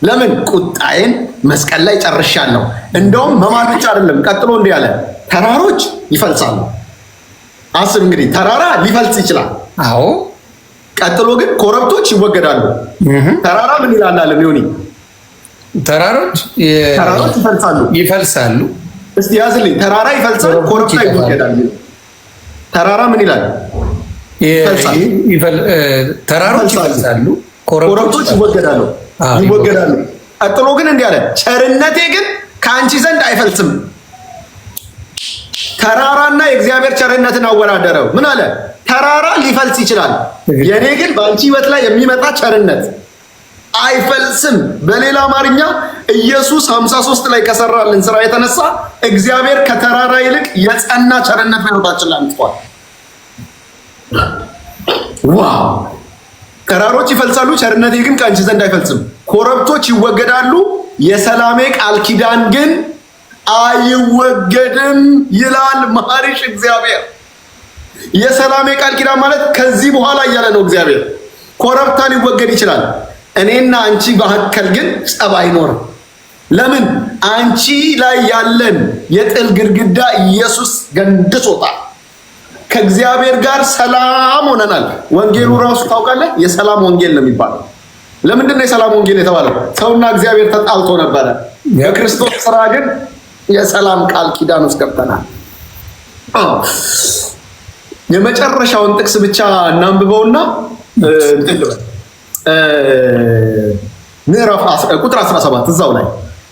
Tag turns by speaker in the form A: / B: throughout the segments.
A: ለምን? ቁጣዬን መስቀል ላይ ጨርሻለሁ። እንደውም መማር ብቻ አይደለም፣ ቀጥሎ እንዲህ አለ፣ ተራሮች ይፈልሳሉ። አስብ እንግዲህ ተራራ ሊፈልስ ይችላል።
B: አዎ።
A: ቀጥሎ ግን ኮረብቶች ይወገዳሉ። ተራራ ምን ይላል አለ ዮኒ?
B: ተራሮች
A: ተራሮች ይፈልሳሉ።
B: ይፈልሳሉ።
A: እስቲ ያዝልኝ። ተራራ ይፈልሳል፣ ኮረብታ ይወገዳል። ተራራ ምን ይላል?
B: ተራሮች ይፈልሳሉ፣
A: ኮረብቶች ይወገዳሉ ይወገዳሉ። ቀጥሎ ግን እንዲህ አለ፣ ቸርነቴ ግን ከአንቺ ዘንድ አይፈልስም። ተራራና የእግዚአብሔር ቸርነትን አወዳደረው። ምን አለ? ተራራ ሊፈልስ ይችላል፣ የእኔ ግን በአንቺ ሕይወት ላይ የሚመጣ ቸርነት አይፈልስም። በሌላ አማርኛ ኢየሱስ 53 ላይ ከሰራልን ስራ የተነሳ እግዚአብሔር ከተራራ ይልቅ የጸና ቸርነት በሕይወታችን ላይ አምጥቷል። Wow! ተራሮች ይፈልሳሉ፣ ቸርነቴ ግን ከአንቺ ዘንድ አይፈልስም። ኮረብቶች ይወገዳሉ፣ የሰላሜ ቃል ኪዳን ግን አይወገድም ይላል መሐሪሽ እግዚአብሔር። የሰላሜ ቃል ኪዳን ማለት ከዚህ በኋላ እያለ ነው እግዚአብሔር። ኮረብታ ሊወገድ ይችላል፣ እኔና አንቺ መካከል ግን ጸብ አይኖርም። ለምን? አንቺ ላይ ያለን የጥል ግድግዳ ኢየሱስ ገንድሶታል። ከእግዚአብሔር ጋር ሰላም ሆነናል። ወንጌሉ ራሱ ታውቃለህ፣ የሰላም ወንጌል ነው የሚባለው። ለምንድን ነው የሰላም ወንጌል የተባለው? ሰውና እግዚአብሔር ተጣልቶ ነበረ። በክርስቶስ ስራ ግን የሰላም ቃል ኪዳን ውስጥ ገብተናል። የመጨረሻውን ጥቅስ ብቻ እናንብበውና እንትን ልበል። ምዕራፍ ቁጥር 17 እዛው ላይ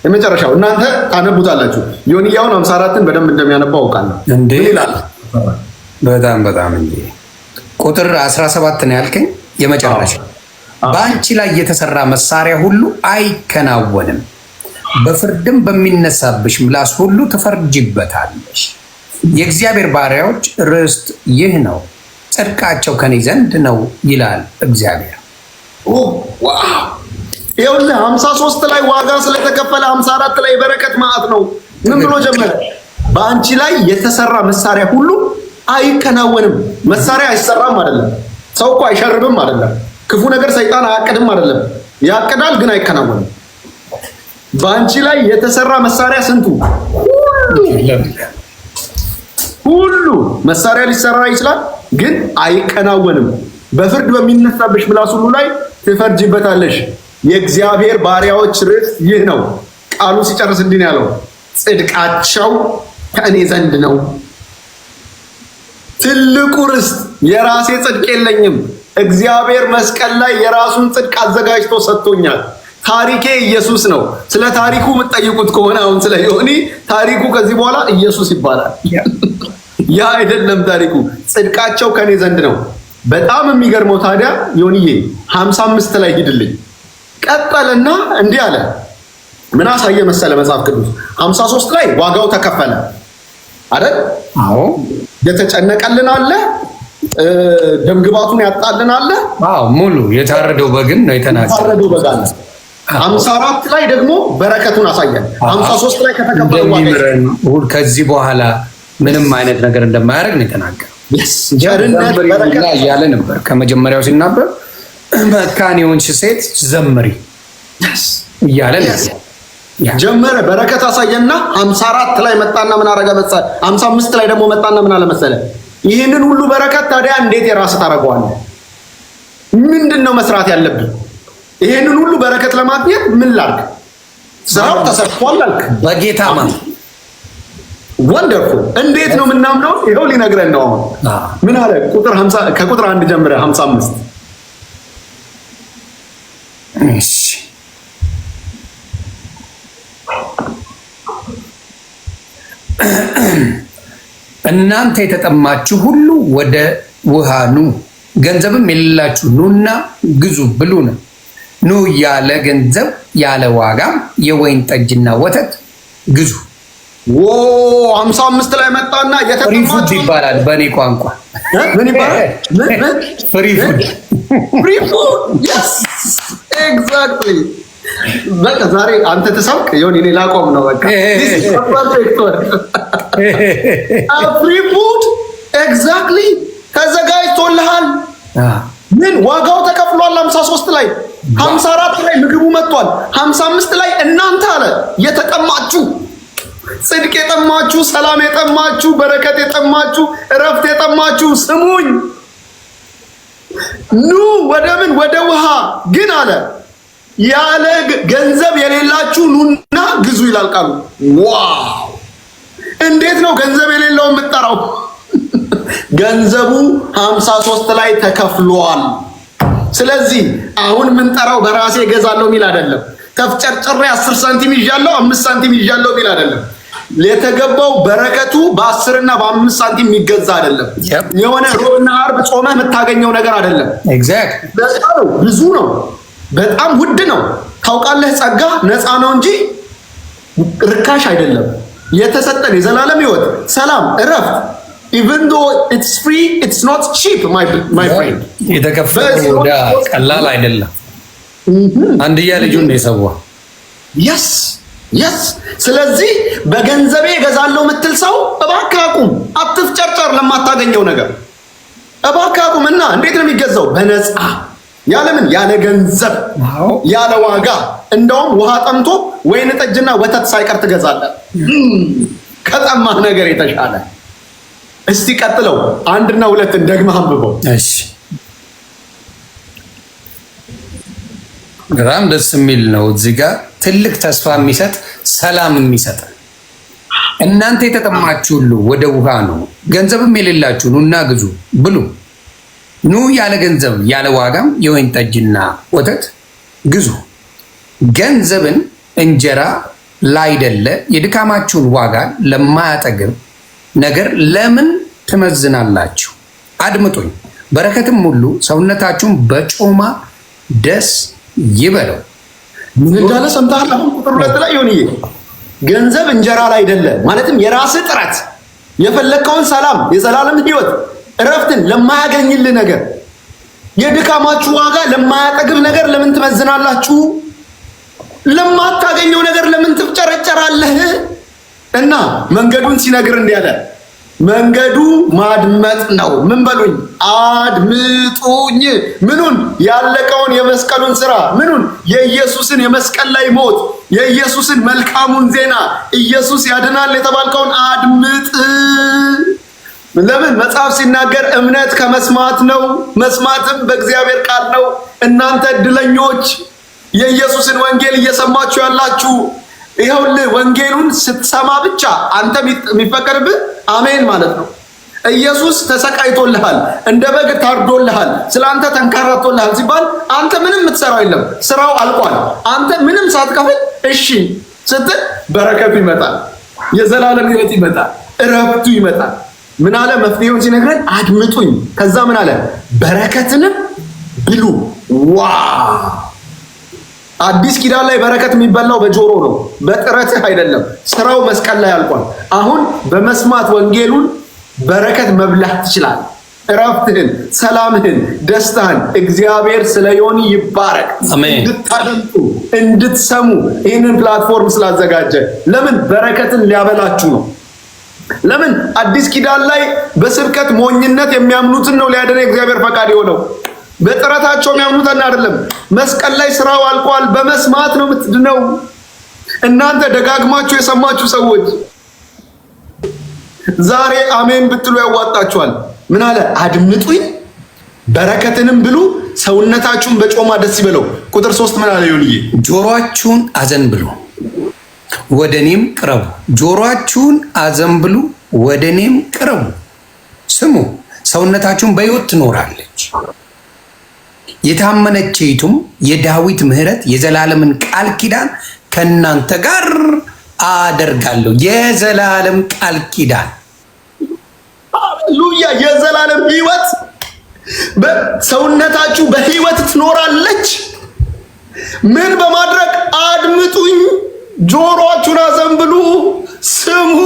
A: የመጨረሻው እናንተ ታነቡታላችሁ። ዮኒያውን 54ን በደንብ እንደሚያነባው አውቃለሁ።
B: እንዴ
A: ምን ይላል?
B: በጣም በጣም እንጂ። ቁጥር 17 ነው ያልከኝ የመጨረሻ። በአንቺ ላይ የተሰራ መሳሪያ ሁሉ አይከናወንም፣ በፍርድም በሚነሳብሽ ምላስ ሁሉ ትፈርጂበታለሽ። የእግዚአብሔር ባሪያዎች ርስት ይህ ነው፣ ጽድቃቸው ከኔ ዘንድ ነው ይላል እግዚአብሔር።
A: Wow! ይኸውልህ 53 ላይ ዋጋ ስለተከፈለ 54 ላይ በረከት ማዕት ነው። ምን ብሎ ጀመረ? በአንቺ ላይ የተሰራ መሳሪያ ሁሉ አይከናወንም። መሳሪያ አይሰራም አይደለም። ሰው እኮ አይሸርብም አይደለም። ክፉ ነገር ሰይጣን አያቅድም አይደለም። ያቅዳል ግን አይከናወንም። በአንቺ ላይ የተሰራ መሳሪያ ስንቱ ሁሉ ሁሉ መሳሪያ ሊሰራ ይችላል፣ ግን አይከናወንም። በፍርድ በሚነሳብሽ ምላስ ሁሉ ላይ ትፈርጂበታለሽ። የእግዚአብሔር ባሪያዎች ርስት ይህ ነው። ቃሉ ሲጨርስ እንዲህ ነው ያለው፣ ጽድቃቸው ከእኔ ዘንድ ነው። ትልቁ ርስት የራሴ ጽድቅ የለኝም። እግዚአብሔር መስቀል ላይ የራሱን ጽድቅ አዘጋጅቶ ሰጥቶኛል። ታሪኬ ኢየሱስ ነው። ስለ ታሪኩ የምትጠይቁት ከሆነ አሁን ስለ ዮኒ ታሪኩ ከዚህ በኋላ ኢየሱስ ይባላል። ያ አይደለም ታሪኩ፣ ጽድቃቸው ከኔ ዘንድ ነው። በጣም የሚገርመው ታዲያ ዮኒዬ 55 ላይ ሂድልኝ። ቀጠለና እንዲህ አለ። ምን አሳየ መሰለ መጽሐፍ ቅዱስ 53 ላይ ዋጋው ተከፈለ አይደል?
B: አዎ።
A: የተጨነቀልን አለ፣ ደምግባቱን ያጣልን አለ።
B: አዎ፣ ሙሉ የታረደው በግን ነው የተናገረው።
A: የታረደው በግ አለ። 54 ላይ ደግሞ በረከቱን አሳየን። 53 ላይ ከተከፈለ ዋጋ
B: እንደሚምረን ከዚህ በኋላ ምንም አይነት ነገር እንደማያደርግ ነው የተናገረው።
A: ቸርነት በረከት
B: እያለ ነበር ከመጀመሪያው ሲናበር፣ መካን የሆንሽ ሴት ዘምሪ እያለ ነበር።
A: ጀመረ። በረከት አሳየና 54 ላይ መጣና ምን አረገ መሰለ? 55 ላይ ደግሞ መጣና ምን አለ መሰለ? ይህንን ሁሉ በረከት ታዲያ እንዴት የራስህ ታደርገዋለህ? ምንድን ነው መስራት ያለብን? ይህንን ሁሉ በረከት ለማግኘት ምን ላድርግ? ስራው ተሰርቷል አልክ።
B: በጌታ ማመን።
A: Wonderful። እንዴት ነው የምናምነው? ይኸው ሊነግረን ነው አሁን። ምን አለ? ቁጥር 50፣ ከቁጥር 1 ጀምረ 55።
B: እሺ። እናንተ የተጠማችሁ ሁሉ ወደ ውሃ ኑ፣ ገንዘብም የሌላችሁ ኑና ግዙ ብሉ ነው። ኑ ያለ ገንዘብ ያለ ዋጋም የወይን ጠጅና ወተት ግዙ።
A: 55 ላይ መጣና
B: Free food ይባላል በእኔ ቋንቋ።
A: ምን ይባላል? ምን?
B: Free food።
A: Free food, yes, exactly። በቃ ዛሬ አንተ ተሳብክ ይሁን እኔ ላቆም ነው። በቃ perfect፣ free food, exactly፣ ተዘጋጅቶልሃል። ምን ዋጋው ተከፍሏል። 53 ላይ 54 ላይ ምግቡ መጥቷል። 55 ላይ እናንተ አለ የተጠማችሁ፣ ጽድቅ የጠማችሁ፣ ሰላም የጠማችሁ፣ በረከት የጠማችሁ፣ እረፍት የጠማችሁ ስሙኝ፣ ኑ ወደ ምን? ወደ ውሃ። ግን አለ ያለ ገንዘብ የሌላችሁ ኑና ግዙ ይላል ቃሉ። Wow! እንዴት ነው ገንዘብ የሌለው የምጠራው? ገንዘቡ 53 ላይ ተከፍሏል። ስለዚህ አሁን የምንጠራው በራሴ እገዛለሁ የሚል አይደለም። ተፍጨርጭሬ 10 ሳንቲም ይዣለሁ፣ 5 ሳንቲም ይዣለሁ የሚል አይደለም። የተገባው በረከቱ በ10ና በ5 ሳንቲም የሚገዛ አይደለም። የሆነ ሮብና ዓርብ ጾመህ የምታገኘው ነገር አይደለም። ነፃ ነው፣ ብዙ ነው፣ በጣም ውድ ነው። ታውቃለህ፣ ጸጋ ነፃ ነው እንጂ ርካሽ አይደለም። የተሰጠን የዘላለም ሕይወት፣ ሰላም፣ እረፍት even though it's free, it's not cheap, my friend።
B: የተከፈለው ዕዳ ቀላል አይደለም። አንድያ ልጁን ነው የሰዋው።
A: Yes። ስለዚህ በገንዘቤ እገዛለሁ የምትል ሰው እባክህ አቁም። አትፍጨርጨር ለማታገኘው ነገር፣ እባክህ አቁም። እና እንዴት ነው የሚገዛው? በነፃ፣ ያለምን፣ ያለ ገንዘብ፣ ያለ ዋጋ። እንደውም ውሃ ጠምቶ ወይን ጠጅና ወተት ሳይቀር ትገዛለህ። ከጠማህ ነገር የተሻለ። እስቲ ቀጥለው አንድና ሁለትን ደግመህ አንብበው።
B: እሺ፣ በጣም ደስ የሚል ነው። እዚህ ጋር ትልቅ ተስፋ የሚሰጥ፣ ሰላም የሚሰጥ፣ እናንተ የተጠማችሁ ሁሉ ወደ ውሃ ኑ፣ ገንዘብም የሌላችሁ ኑና ግዙ ብሉ። ኑ ያለ ገንዘብ ያለ ዋጋም የወይን ጠጅና ወተት ግዙ። ገንዘብን እንጀራ ላይደለ የድካማችሁን ዋጋ ለማያጠግብ ነገር ለምን ትመዝናላችሁ? አድምጡኝ፣ በረከትም ሁሉ ሰውነታችሁን በጮማ ደስ ይበለው።
A: ምን እንዳለ ሰምተሃል? አሁን ቁጥር 2 ላይ ይሁንዬ፣ ገንዘብ እንጀራ ላይ አይደለ፣ ማለትም የራስህ ጥረት የፈለግከውን ሰላም፣ የዘላለም ሕይወት፣ እረፍትን ለማያገኝልህ ነገር፣ የድካማችሁ ዋጋ ለማያጠግብ ነገር ለምን ትመዝናላችሁ? ለማታገኘው ነገር ለምን ትፍጨረጨራለህ? እና መንገዱን ሲነግር እንዲህ አለ፣ መንገዱ ማድመጥ ነው። ምን በሉኝ? አድምጡኝ። ምኑን? ያለቀውን የመስቀሉን ስራ። ምኑን? የኢየሱስን የመስቀል ላይ ሞት፣ የኢየሱስን መልካሙን ዜና፣ ኢየሱስ ያድናል የተባልከውን አድምጥ። ለምን? መጽሐፍ ሲናገር እምነት ከመስማት ነው፣ መስማትም በእግዚአብሔር ቃል ነው። እናንተ እድለኞች የኢየሱስን ወንጌል እየሰማችሁ ያላችሁ፣ ይኸውልህ ወንጌሉን ስትሰማ ብቻ አንተ የሚፈቀድብህ አሜን ማለት ነው። ኢየሱስ ተሰቃይቶልሃል፣ እንደ በግ ታርዶልሃል፣ ስለ አንተ ተንከራቶልሃል ሲባል አንተ ምንም የምትሰራው የለም። ስራው አልቋል። አንተ ምንም ሳትከፍል እሺ ስትል በረከቱ ይመጣል፣ የዘላለም ሕይወት ይመጣል፣ እረፍቱ ይመጣል። ምን አለ? መፍትሄውን ሲነግረን አድምጡኝ። ከዛ ምን አለ? በረከትንም ብሉ። Wow! አዲስ ኪዳን ላይ በረከት የሚበላው በጆሮ ነው፣ በጥረትህ አይደለም። ስራው መስቀል ላይ አልቋል። አሁን በመስማት ወንጌሉን በረከት መብላት ትችላለህ። እረፍትህን፣ ሰላምህን፣ ደስታህን። እግዚአብሔር ስለ ዮኒ ይባረክ። እንድታደምጡ፣ እንድትሰሙ ይህንን platform ስላዘጋጀ፣ ለምን? በረከትን ሊያበላችሁ ነው። ለምን? አዲስ ኪዳን ላይ በስብከት ሞኝነት የሚያምኑትን ነው ሊያድን የእግዚአብሔር ፈቃድ የሆነው። በጥረታቸው የሚያምኑትን አይደለም። መስቀል ላይ ስራው አልቋል። በመስማት ነው የምትድነው። እናንተ ደጋግማችሁ የሰማችሁ ሰዎች ዛሬ አሜን ብትሉ ያዋጣችኋል። ምን አለ? አድምጡኝ በረከትንም ብሉ፣ ሰውነታችሁን በጮማ ደስ ይበለው። ቁጥር 3 ምን አለ ዮኒዬ?
B: ጆሮአችሁን አዘንብሉ ወደ እኔም ቅረቡ። ጆሮአችሁን አዘንብሉ ወደ እኔም ቅረቡ፣ ስሙ፣ ሰውነታችሁን በሕይወት ትኖራለች። የታመነችይቱም የዳዊት ምሕረት የዘላለምን ቃል ኪዳን ከእናንተ ጋር አደርጋለሁ። የዘላለም ቃል ኪዳን።
A: ሃሌሉያ! የዘላለም ሕይወት፣ ሰውነታችሁ በሕይወት ትኖራለች። ምን በማድረግ? አድምጡኝ፣ ጆሮአችሁን አዘንብሉ፣ ስሙ።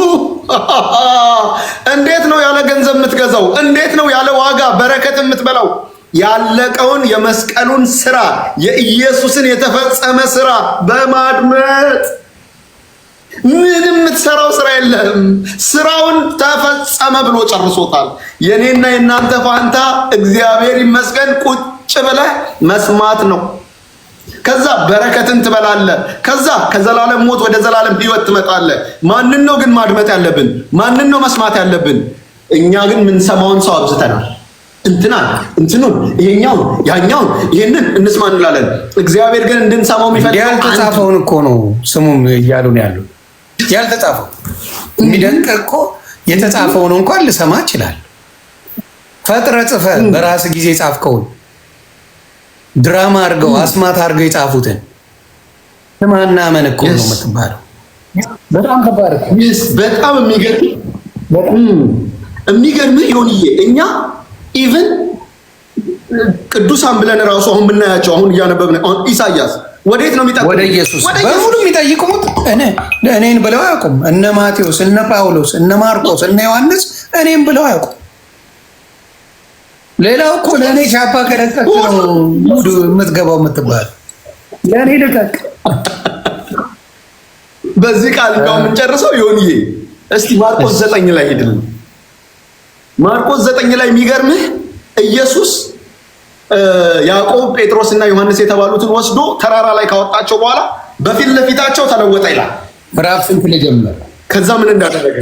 A: እንዴት ነው ያለ ገንዘብ የምትገዛው? እንዴት ነው ያለ ዋጋ በረከት የምትበላው? ያለቀውን የመስቀሉን ስራ፣ የኢየሱስን የተፈጸመ ስራ በማድመጥ። ምንም የምትሰራው ስራ የለም። ስራውን ተፈጸመ ብሎ ጨርሶታል። የኔና የእናንተ ፋንታ እግዚአብሔር ይመስገን ቁጭ ብለህ መስማት ነው። ከዛ በረከትን ትበላለህ። ከዛ ከዘላለም ሞት ወደ ዘላለም ሕይወት ትመጣለህ። ማንን ነው ግን ማድመጥ ያለብን? ማንን ነው መስማት ያለብን? እኛ ግን የምንሰማውን ሰው አብዝተናል። እንትናን እንትኑን ይሄኛውን ያኛውን ይሄንን እንስማ እንላለን። እግዚአብሔር ግን እንድንሰማው የሚፈልገው
B: ያልተጻፈውን እኮ ነው ስሙም እያሉ ነው ያሉት። ያልተጻፈው የሚደንቅ እኮ የተጻፈውን እንኳን ልሰማ ይችላል። ፈጥረ ጽፈ በራስ ጊዜ የጻፍከውን ድራማ አድርገው አስማት አድርገው የጻፉትን ስማና እመን እኮ ነው የምትባለው። በጣም ከባድ እኮ።
A: በጣም የሚገርምህ ዮኒዬ፣ እኛ even ቅዱሳን ብለን እራሱ አሁን ብናያቸው፣ አሁን እያነበብን አሁን ኢሳያስ ወዴት ነው የሚጠቁመው?
B: ወደ ኢየሱስ በሙሉ የሚጠይቁት እኔን ብለው አያውቁም። እነ ማቴዎስ፣ እነ ጳውሎስ፣ እነ ማርቆስ፣ እነ ዮሐንስ እኔን ብለው አያውቁም። ሌላው እኮ ለእኔ ቻፓ ከለቀቅ ነው የምትገባው የምትባል፣ ለእኔ ልቀቅ።
A: በዚህ ቃል እንደው የምንጨርሰው ዮኒዬ፣ እስቲ ማርቆስ 9 ላይ ሂድልን። ማርቆስ 9 ላይ የሚገርምህ ኢየሱስ ያዕቆብ፣ ጴጥሮስ እና ዮሐንስ የተባሉትን ወስዶ ተራራ ላይ ካወጣቸው በኋላ በፊት ለፊታቸው ተለወጠ ይላል።
B: ምዕራፍ ስንት ልጀምር?
A: ከዛ ምን እንዳደረገ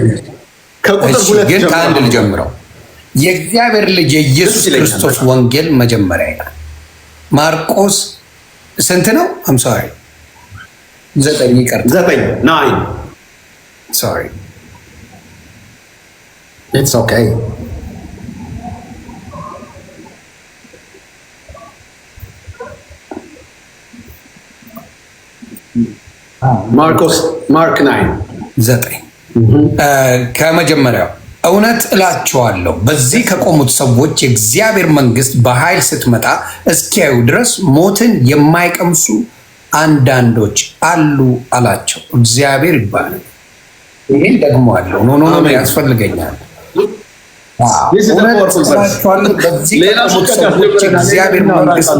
A: ከቁጥር 2
B: ግን ከአንድ ልጀምረው። የእግዚአብሔር ልጅ የኢየሱስ ክርስቶስ ወንጌል መጀመሪያ ይላል። ማርቆስ ስንት ነው? I'm sorry፣ 9፣ ይቅርታ።
A: 9፣ 9።
B: Sorry.
A: It's okay. ማርቆስ Mark 9።
B: 9 ከመጀመሪያው። እውነት እላችኋለሁ፣ በዚህ ከቆሙት ሰዎች የእግዚአብሔር መንግስት በኃይል ስትመጣ እስኪያዩ ድረስ ሞትን የማይቀምሱ አንዳንዶች አሉ አላቸው። እግዚአብሔር ይባላል። ይህን ደግሞ አለው። No, no, no፣ ያስፈልገኛል። እውነት እላችኋለሁ፣ በዚህ ከቆሙት ሰዎች የእግዚአብሔር መንግስት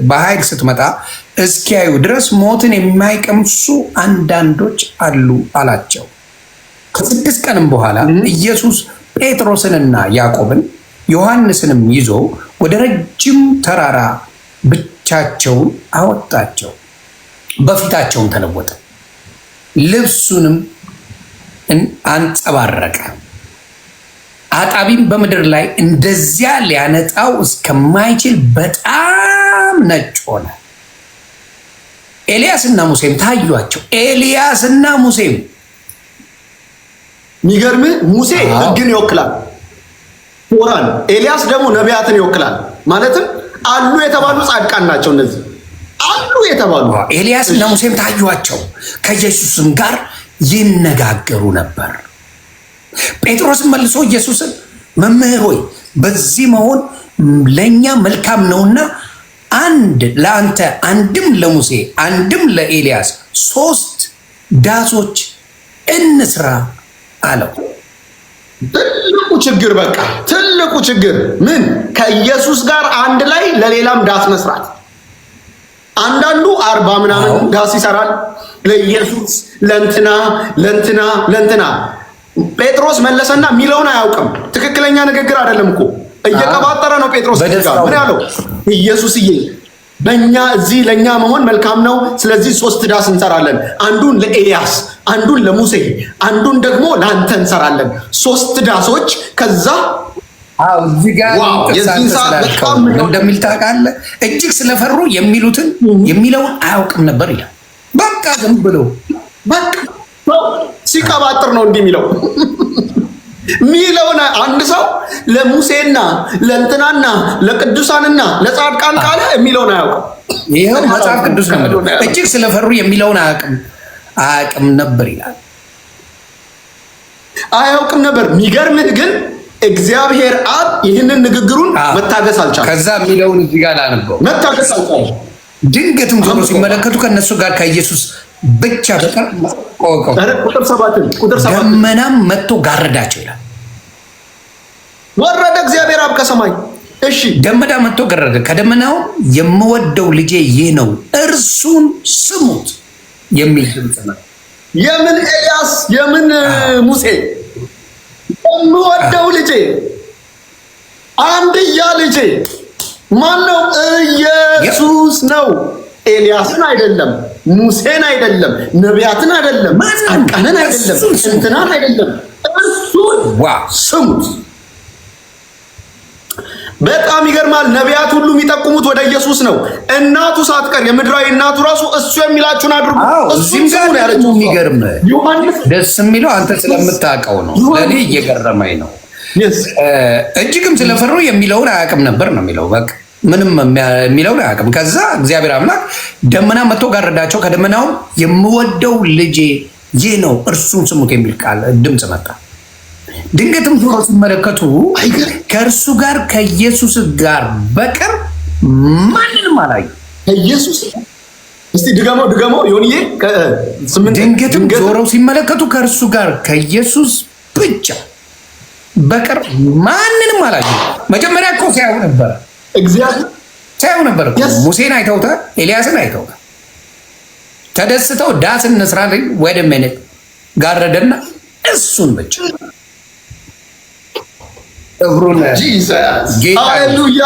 B: በኃይል ስትመጣ እስኪያዩ ድረስ ሞትን የማይቀምሱ አንዳንዶች አሉ አላቸው። ከ6 ቀንም በኋላ ኢየሱስ ጴጥሮስንና ያዕቆብን ዮሐንስንም ይዞ ወደ ረጅም ተራራ ብቻቸውን አወጣቸው። በፊታቸውም ተለወጠ፣ ልብሱንም አንጸባረቀ። አጣቢም በምድር ላይ እንደዚያ ሊያነጣው እስከማይችል በጣም ነጭ ሆነ። ኤልያስና ሙሴም ታዩአቸው። ኤልያስና ሙሴም።
A: የሚገርምህ ሙሴ ሕግን ይወክላል፣ ቶራን። ኤልያስ ደግሞ ነቢያትን ይወክላል። ማለትም አሉ የተባሉ ጻድቃን ናቸው እነዚህ አሉ የተባሉ።
B: ኤልያስና ሙሴም ታዩአቸው፣ ከኢየሱስም ጋር ይነጋገሩ ነበር። ጴጥሮስም መልሶ ኢየሱስን መምህር ሆይ፣ በዚህ መሆን ለእኛ መልካም ነውና አንድ ለአንተ፣ አንድም ለሙሴ፣ አንድም ለኤልያስ ሶስት ዳሶች እንስራ አለው።
A: ትልቁ ችግር፣ በቃ ትልቁ ችግር ምን? ከኢየሱስ ጋር አንድ ላይ ለሌላም ዳስ መስራት። አንዳንዱ 40 ምናምን ዳስ ይሰራል ለኢየሱስ፣ ለእንትና፣ ለእንትና፣ ለእንትና። ጴጥሮስ መለሰና የሚለውን አያውቅም። ትክክለኛ ንግግር አይደለም እኮ፣ እየቀባጠረ ነው ጴጥሮስ። ጋር ምን ያለው? ኢየሱስዬ፣ በእኛ እዚህ ለእኛ መሆን መልካም ነው። ስለዚህ ሶስት ዳስ እንሰራለን። አንዱን ለኤልያስ፣ አንዱን ለሙሴ፣ አንዱን ደግሞ ለአንተ እንሰራለን። ሶስት ዳሶች። ከዛ
B: እዚህ ጋር እንደሚል ታውቃለህ። እጅግ ስለፈሩ የሚሉትን የሚለውን አያውቅም ነበር ይላል። በቃ ዝም ብሎ።
A: በቃ ሲቀባጥር ነው እንዲህ የሚለውን። አንድ ሰው ለሙሴና ለእንትናና ለቅዱሳንና ለጻድቃን ካለ የሚለውን አያውቅም።
B: ይኸው መጽሐፍ ቅዱስ ነው። እጅግ ስለፈሩ የሚለውን አያውቅም ነበር ይላል።
A: አያውቅም ነበር። የሚገርምህ ግን እግዚአብሔር አብ ይህንን ንግግሩን መታገስ አልቻለም።
B: ከዛ የሚለውን እዚህ ጋር ላነበው።
A: መታገስ አልቻለም።
B: ድንገትም ዞሮ ሲመለከቱ ከእነሱ ጋር ከኢየሱስ ብቻ በቀር
A: ቁጥር 7ን፣ ቁጥር 7።
B: ደመናም መጥቶ ጋረዳቸው ይላል።
A: ወረደ እግዚአብሔር አብ ከሰማይ። እሺ።
B: ደመና መጥቶ ጋረደ። ከደመናው የምወደው ልጄ ይህ ነው፣ እርሱን ስሙት የሚል ድምፅ ነው።
A: የምን ኤልያስ፣ የምን ሙሴ? የምወደው ልጄ፣ አንድያ ልጄ። ማን ነው? ኢየሱስ ነው። ኤልያስን አይደለም፣ ሙሴን አይደለም፣ ነቢያትን አይደለም፣ ጻድቃንን አይደለም፣ እንትናን አይደለም፣ እሱን ስሙት። በጣም ይገርማል። ነቢያት ሁሉ የሚጠቁሙት ወደ ኢየሱስ ነው። እናቱ ሳትቀር የምድራዊ እናቱ ራሱ እሱ የሚላችሁን አድርጉ፣ እሱን ስሙ ነው ያለችው።
B: የሚገርም ደስ የሚለው አንተ ስለምታውቀው ነው። ለእኔ እየገረመኝ ነው። እጅግም ስለፈሩ የሚለውን አያውቅም ነበር ነው የሚለው። በቃ ምንም የሚለውን አያውቅም። ከዛ እግዚአብሔር አምላክ ደመና መጥቶ ጋረዳቸው። ከደመናውም የምወደው ልጄ ይህ ነው እርሱን ስሙት የሚል ቃል ድምፅ መጣ። ድንገትም ዞሮ ሲመለከቱ ከእርሱ ጋር ከኢየሱስ ጋር በቀር ማንንም አላዩ።
A: ከኢየሱስ እስቲ ድገመው ድገመው ዮኒዬ።
B: ድንገትም ዞረው ሲመለከቱ ከእርሱ ጋር ከኢየሱስ ብቻ በቀር ማንንም አላዩ። መጀመሪያ እኮ ሲያዩ ነበረ፣ ሲያዩ ነበር። ሙሴን አይተውታል፣ ኤልያስን አይተውታል። ተደስተው ዳስ እንስራ ወደ መነት ጋረደና እሱን ብቻ እግሩን
A: ሃሌሉያ!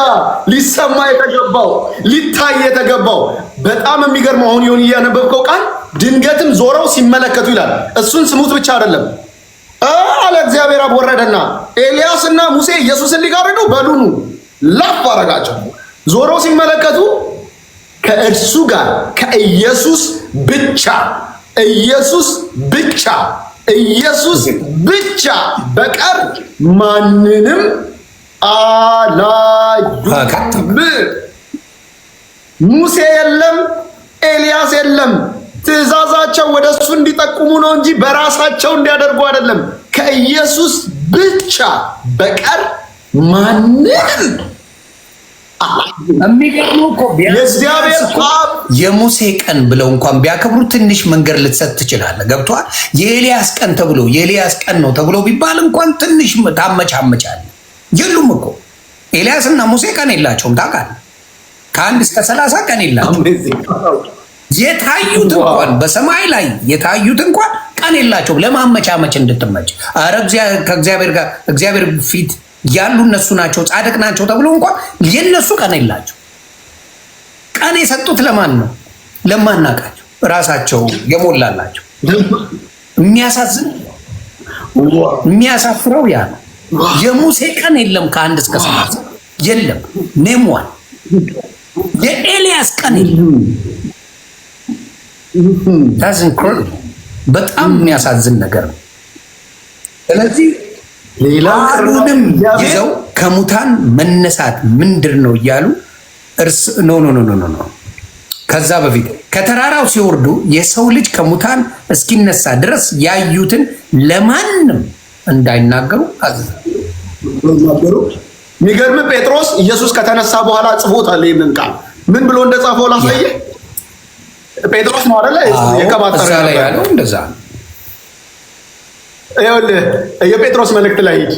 A: ሊሰማ የተገባው ሊታይ የተገባው በጣም የሚገርመው አሁን ይሁን እያነበብከው ቃል ድንገትም ዞረው ሲመለከቱ ይላል። እሱን ስሙት ብቻ አይደለም አለ እግዚአብሔር አብ ወረደና ኤልያስና ሙሴ ኢየሱስን ሊጋርዱ በሉኑ ላፍ አረጋቸው። ዞረው ሲመለከቱ ከእርሱ ጋር ከኢየሱስ ብቻ ኢየሱስ ብቻ ኢየሱስ ብቻ በቀር ማንንም አላዩም። ሙሴ የለም፣ ኤልያስ የለም። ትእዛዛቸው ወደ እሱ እንዲጠቁሙ ነው እንጂ በራሳቸው እንዲያደርጉ አይደለም። ከኢየሱስ ብቻ በቀር ማንንም
B: የሚገርመው እኮ
A: የእግዚአብሔር
B: የሙሴ ቀን ብለው እንኳን ቢያከብሩ ትንሽ መንገድ ልትሰጥ ትችላለህ። ገብቶሃል? የኤልያስ ቀን ተብሎ የኤልያስ ቀን ነው ተብሎ ቢባል እንኳን ትንሽ ታመቻመቻለህ። የሉም እኮ ኤልያስና ሙሴ ቀን የላቸውም። ታውቃለህ? ከ1 እስከ 30 ቀን የላቸውም። የታዩት እንኳን በሰማይ ላይ የታዩት እንኳን ቀን የላቸውም። ለማመቻመች እንድትመች ኧረ ከእግዚአብሔር ጋር እግዚአብሔር ፊት ያሉ እነሱ ናቸው ጻድቅ ናቸው ተብሎ እንኳን የነሱ ቀን የላቸው። ቀን የሰጡት ለማን ነው? ለማናቃቸው ራሳቸው የሞላላቸው። የሚያሳዝን የሚያሳፍረው ያ ነው። የሙሴ ቀን የለም፣ ከ1 እስከ 30 የለም። Name one የኤልያስ ቀን የለም። በጣም የሚያሳዝን ነገር ነው። ስለዚህ ቃሉንም ይዘው ከሙታን መነሳት ምንድን ነው እያሉ እርስ no, no, no, no, no። ከዛ በፊት ከተራራው ሲወርዱ የሰው ልጅ ከሙታን እስኪነሳ ድረስ ያዩትን ለማንም እንዳይናገሩ አዘዛቸው።
A: የሚገርም ጴጥሮስ ኢየሱስ ከተነሳ በኋላ ጽፎታል። ይህንን ቃል ምን ብሎ እንደጻፈው ላሳየህ። ጴጥሮስ ነው አይደለ? የቀባጠረ
B: እዛ ላይ ያለው እንደዛ ነው።
A: ይኸውልህ የጴጥሮስ መልእክት ላይ ሂድ፣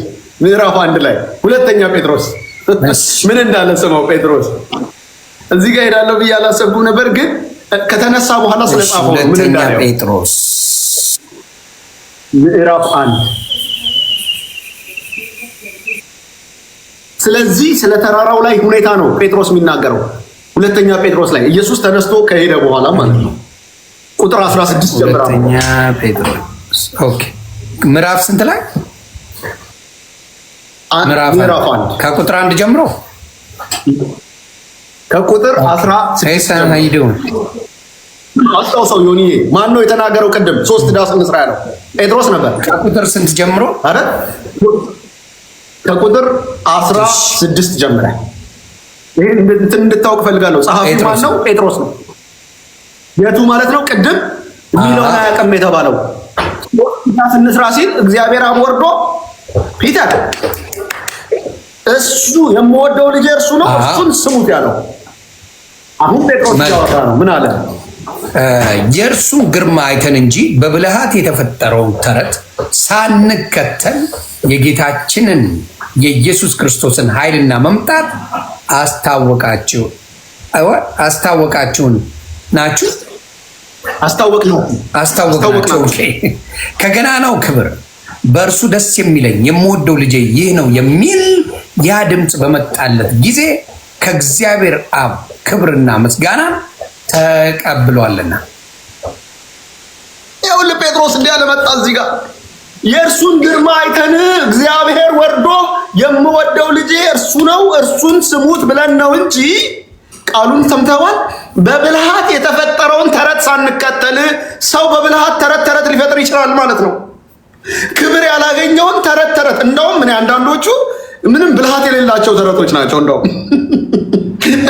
A: ምዕራፍ 1 ላይ ሁለተኛ ጴጥሮስ ምን እንዳለ ስማው። ጴጥሮስ እዚህ ጋር ሄዳለሁ ብዬ አላሰብኩም ነበር፣ ግን ከተነሳ በኋላ ስለጻፈው ነው። ምን
B: ሁለተኛ
A: እንዳለ
B: ጴጥሮስ
A: ምዕራፍ 1። ስለዚህ ስለ ተራራው ላይ ሁኔታ ነው ጴጥሮስ የሚናገረው። ሁለተኛ ጴጥሮስ ላይ ኢየሱስ ተነስቶ ከሄደ በኋላ ማለት ነው። ቁጥር 16 ጀምራ።
B: ሁለተኛ ጴጥሮስ፣ okay። ምዕራፍ ስንት ላይ? ምዕራፍ
A: ምዕራፍ 1።
B: ከቁጥር 1 ጀምሮ።
A: ከቁጥር 16
B: Hey, how you doing?
A: አስታውሰው ዮኒዬ፣ ማን ነው የተናገረው? ቅድም ሶስት ዳስ እንስራ ያለው ጴጥሮስ ነበር።
B: ከቁጥር ስንት ጀምሮ?
A: አይደል? ከቁጥር 16 ጀምረ። ይሄን እንትን እንድታውቅ ፈልጋለሁ። ጸሐፊው ማን ነው? ጴጥሮስ ነው። የቱ ማለት ነው? ቅድም የሚለውን አያውቅም የተባለው ሶስት ዳስ እንስራ ሲል እግዚአብሔር አብ ወርዶ ፒተር እሱ የምወደው ልጅ እርሱ ነው፣ እሱን ስሙት ያለው። አሁን ጴጥሮስ እያወራ ነው። ምን አለ?
B: የእርሱን ግርማ አይተን እንጂ በብልሃት የተፈጠረውን ተረት ሳንከተል የጌታችንን የኢየሱስ ክርስቶስን ኃይልና መምጣት አስታወቃችሁን ናችሁ።
A: አስታወቅ ነው።
B: አስታወቅናችሁ። Okay። ከገናናው ክብር በእርሱ ደስ የሚለኝ የምወደው ልጄ ይህ ነው የሚል ያ ድምፅ በመጣለት ጊዜ ከእግዚአብሔር አብ ክብርና ምስጋና ተቀብሏልና።
A: ይኸውልህ ጴጥሮስ እንዲህ አለ፣ መጣ እዚህ ጋር የእርሱን ግርማ አይተን እግዚአብሔር ወርዶ የምወደው ልጄ እርሱ ነው እርሱን ስሙት ብለን ነው እንጂ ቃሉን ሰምተዋል። በብልሃት የተፈጠረውን ተረት ሳንከተል ሰው በብልሃት ተረት ተረት ሊፈጥር ይችላል ማለት ነው። ክብር ያላገኘውን ተረት ተረት፣ እንደውም እኔ አንዳንዶቹ ምንም ብልሃት የሌላቸው ተረቶች ናቸው።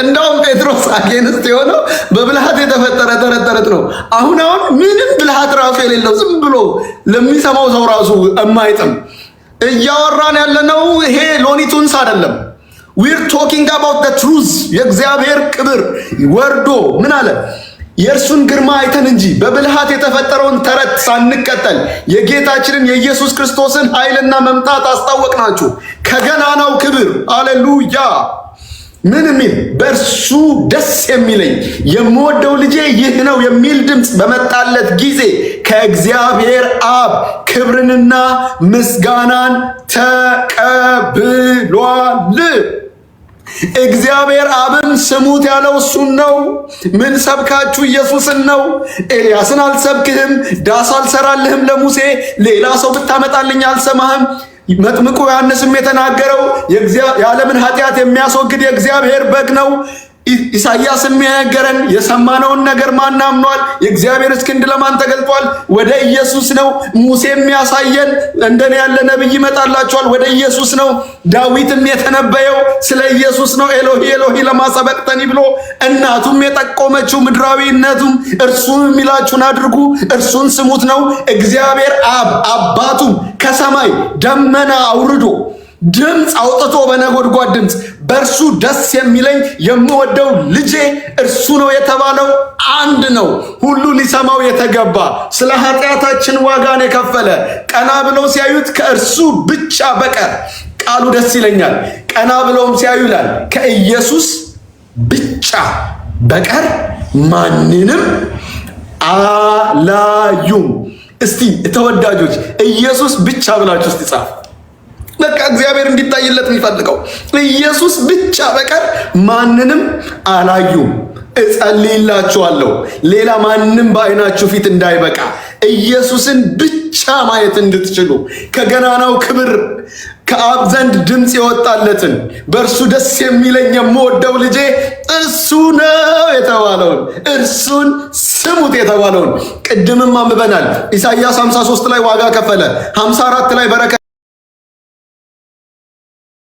A: እንደውም ጴጥሮስ against የሆነው በብልሃት የተፈጠረ ተረት ተረት ነው። አሁን አሁን ምንም ብልሃት ራሱ የሌለው፣ ዝም ብሎ ለሚሰማው ሰው ራሱ የማይጥም እያወራን ያለነው ይሄ Looney Tunes አይደለም። We're talking about the truth። የእግዚአብሔር ክብር ወርዶ ምን አለ? የእርሱን ግርማ አይተን እንጂ በብልሃት የተፈጠረውን ተረት ሳንከተል የጌታችንን የኢየሱስ ክርስቶስን ኃይልና መምጣት አስታወቅናችሁ። ከገናናው ክብር፣ አሌሉያ፣ ምን የሚል፣ በእርሱ ደስ የሚለኝ የምወደው ልጄ ይህ ነው የሚል ድምፅ በመጣለት ጊዜ ከእግዚአብሔር አብ ክብርንና ምስጋናን ተቀብሏል። እግዚአብሔር አብም ስሙት ያለው እሱን ነው። ምን ሰብካችሁ? ኢየሱስን ነው። ኤልያስን አልሰብክህም፣ ዳስ አልሰራልህም ለሙሴ፣ ሌላ ሰው ብታመጣልኝ አልሰማህም። መጥምቁ ዮሐንስም የተናገረው የዓለምን ኃጢአት የሚያስወግድ የእግዚአብሔር በግ ነው። ኢሳይያስም የነገረን የሰማነውን ነገር ማን አምኗል? የእግዚአብሔርስ ክንድ ለማን ተገልጧል? ወደ ኢየሱስ ነው። ሙሴ የሚያሳየን እንደኔ ያለ ነቢይ ይመጣላችኋል፣ ወደ ኢየሱስ ነው። ዳዊትም የተነበየው ስለ ኢየሱስ ነው። ኤሎሂ ኤሎሂ ለማ ሰበቅተኒ ብሎ እናቱም የጠቆመችው ምድራዊነቱም እርሱን የሚላችሁን አድርጉ፣ እርሱን ስሙት ነው። እግዚአብሔር አብ አባቱም ከሰማይ ደመና አውርዶ፣ ድምፅ አውጥቶ፣ በነጎድጓድ ድምፅ በእርሱ ደስ የሚለኝ የምወደው ልጄ እርሱ ነው የተባለው አንድ ነው። ሁሉ ሊሰማው የተገባ፣ ስለ ኃጢአታችን ዋጋን የከፈለ፣ ቀና ብለው ሲያዩት ከእርሱ ብቻ በቀር፣ ቃሉ ደስ ይለኛል። ቀና ብለውም ሲያዩ ይላል፣ ከኢየሱስ ብቻ በቀር ማንንም አላዩም። እስቲ ተወዳጆች ኢየሱስ ብቻ ብላችሁ እስቲ ጻፉ። በቃ እግዚአብሔር እንዲታይለት የሚፈልገው ኢየሱስ ብቻ በቀር ማንንም አላዩም። እጸልይላችኋለሁ ሌላ ማንም በዓይናችሁ ፊት እንዳይበቃ ኢየሱስን ብቻ ማየት እንድትችሉ፣ ከገናናው ክብር ከአብ ዘንድ ድምፅ የወጣለትን፣ በእርሱ ደስ የሚለኝ የምወደው ልጄ እሱ ነው የተባለውን፣ እርሱን ስሙት የተባለውን ቅድምም አንብበናል። ኢሳይያስ 53 ላይ ዋጋ ከፈለ፣ 54 ላይ በረከት